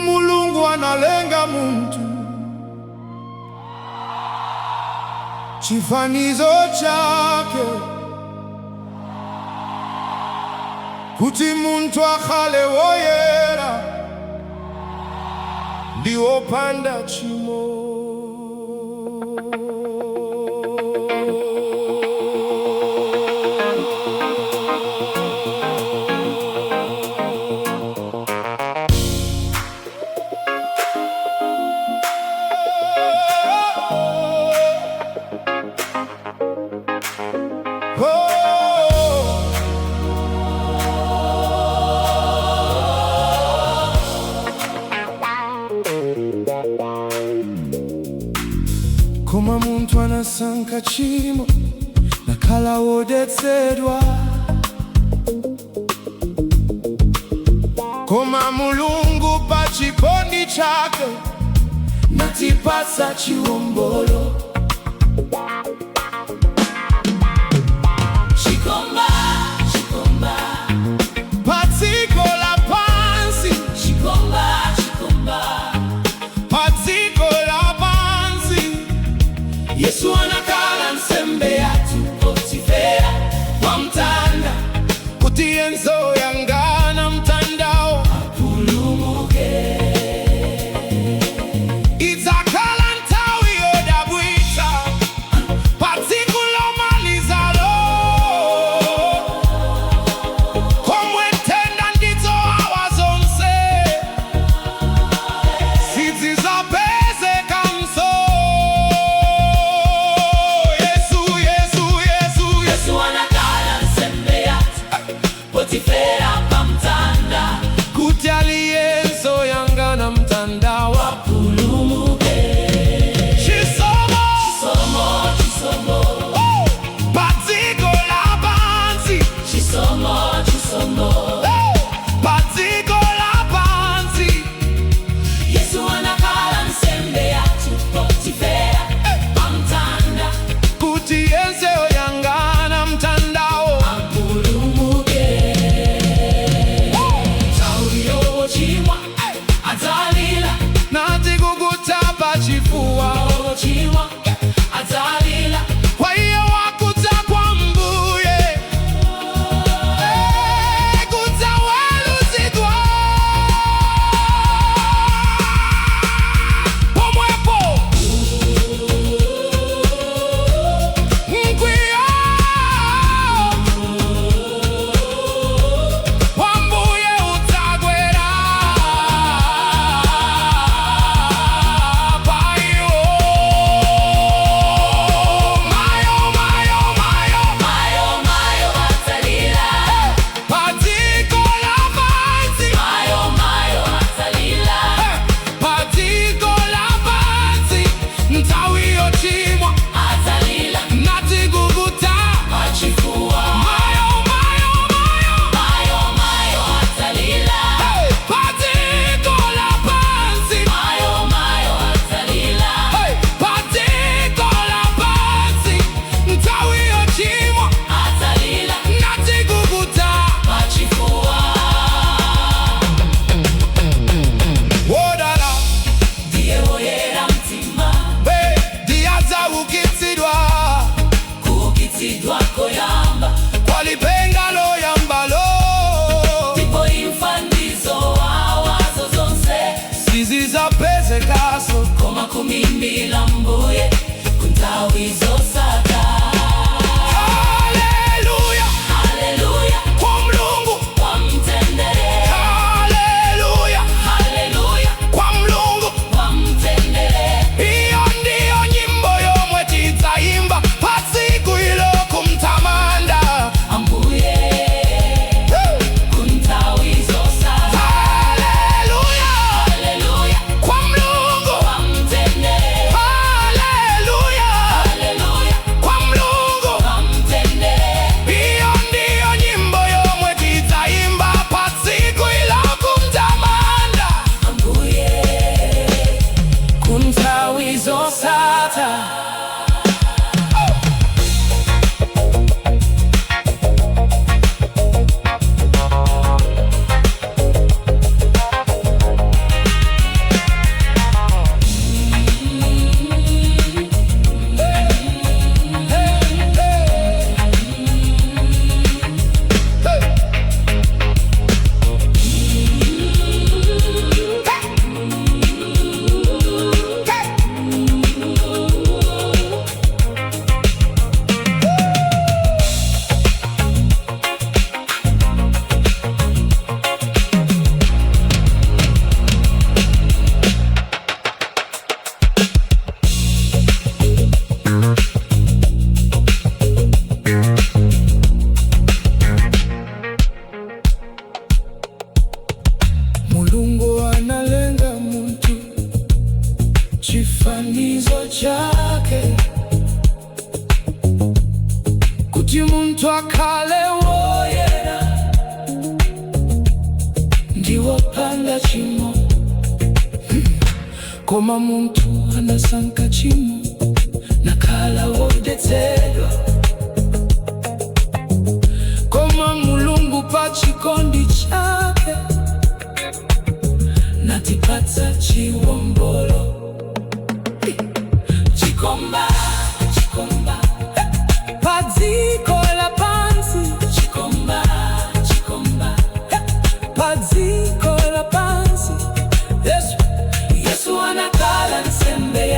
Mulungu analenga muntu chifanizo chake, kuti muntu akhale woyera ndi wopanda chimo. Oh. Koma muntu anasankha chimo nakhala wodetsedwa, koma Mulungu pa chikondi chake natipatsa chiwombolo. Chikomba, chikomba, Padziko lapansi, chikomba, chikomba. Padziko lapansi, Yesu anakhala nsembe yathu potifera pamtanda. Kuti yense oyangana mtandawo Apulumuke. Idzakhala nthawi yodabwitsa patsiku lomalizalo, komwe nthenda ndi zowawa zonse sizidzapezekanso. Yesu, Yesu, Yesu, Yesu. Yesu anakhala nsembe yathu potifera pamtanda. Kuti aliyense oyangana mtandawo Apulumuke. Chisomo. Chisomo, chisomo. Oh! Padziko lapansi. Chisomo, chisomo. Oh! Padziko lapansi. Yesu anakhala nsembe yathu potifera pamtanda. Kuti yense oyangana mtandawo Apulumuke. Nthawi yochimwa adzalira. Nadziguguta pachifuwa. Ochimwa adzalira. Kwa iye wakudza kwa Mbuye. Eh, kudzaweruzidwa pomwepo mkwiyo wa Mbuye udzagwera pa iwo. Mayo, mayo, mayo. Mayo, mayo adzalira. Padziko lapansi. Mayo, mayo adzalira. Padziko lapansi, nthawi yochimwa Adzalira. Nadziguguta pachifuwa. Mayo, mayo, mayo. Mayo, mayo adzalira. Padziko lapansi. Mayo, mayo adzalira. Padziko lapansi, nthawi yochimwa Adzalira. Nadziguguta pachifuwa. Wodala ndiye woyera mtima, ndiye adzaukitsidwa kuukitsidwa koyamba. Kwa lipenga loyambalo, ndipo imfa ndi zowawazo zonse sizidzapezekanso. Koma kumuimbira Mbuye kunthawi zosatha. Haleluya. Haleluya. Kwa Mulungu. Kwa mtendere. Haleluya. Haleluya. Kwa Mulungu. Kwa mtendere. Iyo ndiyo nyimbo yomwe tidzaimba patsiku ilo kumtamanda Ambuye kunthawi zosatha. Haleluya. Haleluya. Kwa Mulungu. Kwa mtendere. Haleluya. Haleluya. Chifanizo chake, kuti munthu akhale woyera ndi wopanda chimo. Koma munthu anasankha chimo, nakhala wodetsedwa. Koma Mulungu pa chikondi chake natipatsa chiwombolo. Chikomba, chikomba, padziko lapansi. Chikomba, chikomba, padziko lapansi. Yesu, Yesu anakhala nsembe.